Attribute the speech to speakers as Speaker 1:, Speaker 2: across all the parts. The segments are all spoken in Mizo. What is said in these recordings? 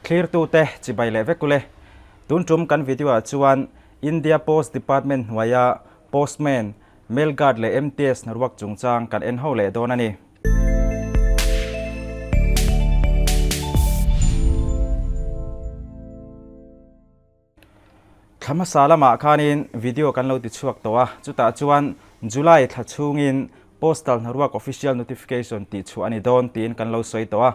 Speaker 1: Thlirtute chibai leh vek ule. Tun tum kan video ah chuan India Post Department hnuaia Postman, Mail Guard leh MTS hnaruak chungchang kan en ho leh dawn a ni. Thla hmasa lamah khanin video kan lo ti chhuak tawh a, chutah chuan July thla chhungin Postal hnaruak official notification tih chhuah a ni dawn tiin kan lo sawi tawh a.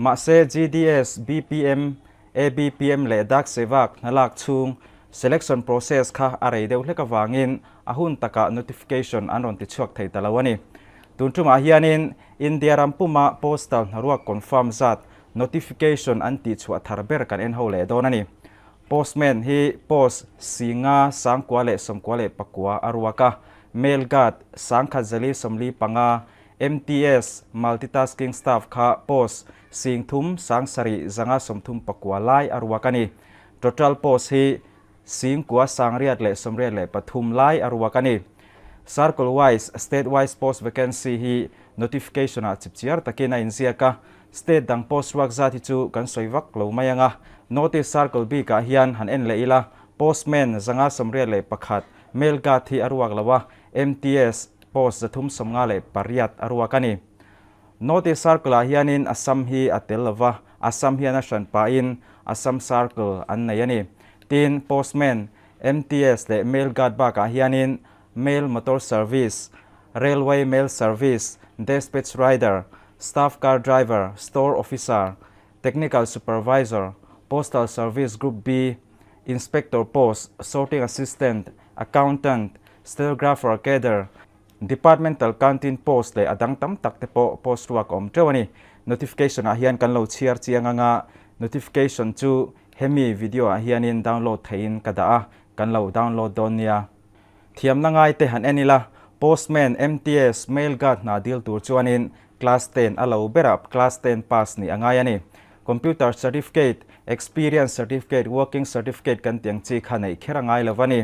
Speaker 1: Mahse GDS, BPM, ABPM leh Dak Sevak hnalak chhung selection process kha a rei deuh hlek avangin a hun takah notification an rawn ti chhuak thei ta lo a ni. Tun tumah hianin India ram puma postal hnaruak confirm zat notification an tih chhuah thar ber kan en ho leh dawn a ni. Postman hi post singa 1099 a ruak a, mail guard 1145, MTS, Multitasking Staff, kha post 37 139 lai a ruak a ni. Total post hi 9883 lai a ruak a ni. Circle wise, state wise post vacancy hi notification ah chipchiar takin a inziak a, state dang post ruak zat hi chu kan sawi vak lo mai ang a. Notice circle bikah hian han en leh ila, postman 181, mail guard hi a ruak lo a, MTS post 358 a ruak a ni. Notice circle ah hianin Assam hi a tel lo va, Assam hian a hran pahin Assam circle an nei a ni. Tin, postman, MTS leh mail guard bakah hianin mail motor service, railway mail service, despatch rider, staff car driver, store officer, technical supervisor, postal service group B, inspector post, sorting assistant, accountant, stenographer cadre, Departmental canteen post leh a dang tam tak te pawh post ruak a awm teuh a ni. Notification ah hian kan lo chhiar chiang anga notification chu hemi video ah hianin download theihin ka dah a, kan lo download dawn nia. Thiamna ngai te han en ila, postman, MTS, mail guard hna dil tur chuanin class ten a lo berah class ten pass nih a ngai a ni. Computer certificate, experience certificate, working certificate kan tih ang chi kha neih kher a ngai lo a ni.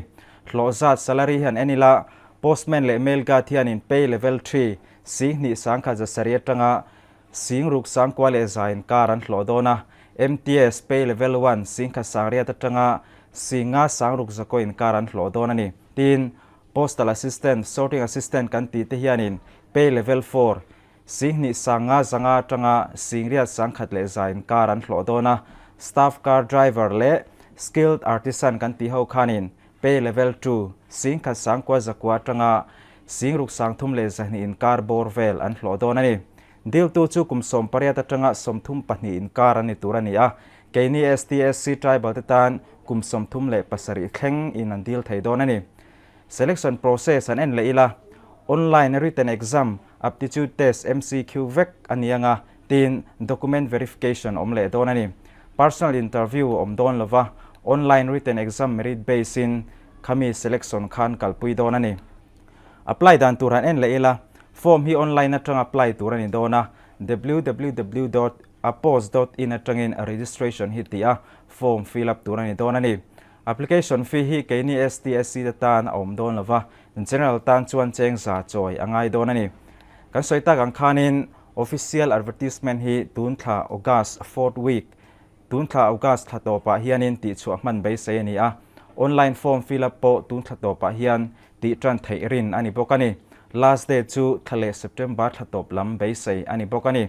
Speaker 1: Hlawh zat salary hian en ila, Postman leh mail guard hianin pay level 3, 21,100 atanga 61,100 inkar an hlawh dawn a, MTS pay level 1, 1,100 atanga 5,600 inkar an hlawh dawn a ni. Tin, Postal Assistant, Sorting Assistant kan tih te hianin pay level 4, 25,500 atanga 81,100 inkar an hlawh dawn a, Staff Car Driver leh Skilled Artisan kan tih ho khanin Pay level 2, 19,900 atanga 63,200 inkar bawr vel an hlawh dawn a ni. Diltu chu kum 18 atanga 32 inkar an ni tur a ni a, keini STSC tribal te tan kum 37 thleng in an dil thei dawn a ni. Selection process an en leh ila, online written exam, aptitude test, MCQ vek a ni anga, tin document verification awm leh dawn a ni. Personal interview awm dawn lova, online written exam merit base in khami selection khan kalpui dawn a ni. Apply dan tur han en leh ila, form hi online atanga apply tur a ni dawn a, www dot apost dot in atangin registration hi tih a, form fill up tur a ni dawn a ni. Application fee hi keini STSC te tan a awm dawn lova, general tan chuan cheng za chawi a ngai dawn a ni. Kan sawi tak ang khanin official advertisement hi tun thla August fourth week, tun thla August thla tawpah hianin tihchhuah hman beisei a ni a, online form fill up pawh tun thla tawpah hian tih tan theih rin a ni bawk a ni. Last date chu thla leh September thla tawp lam beisei a ni bawk a ni.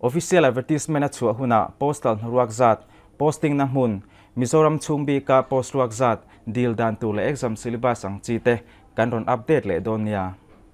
Speaker 1: Official advertisement a chhuah hunah postal hnaruak zat, posting na hmun, Mizoram chhung bika post ruak zat, dil dan tur leh exam syllabus ang chi te kan rawn update leh dawn nia.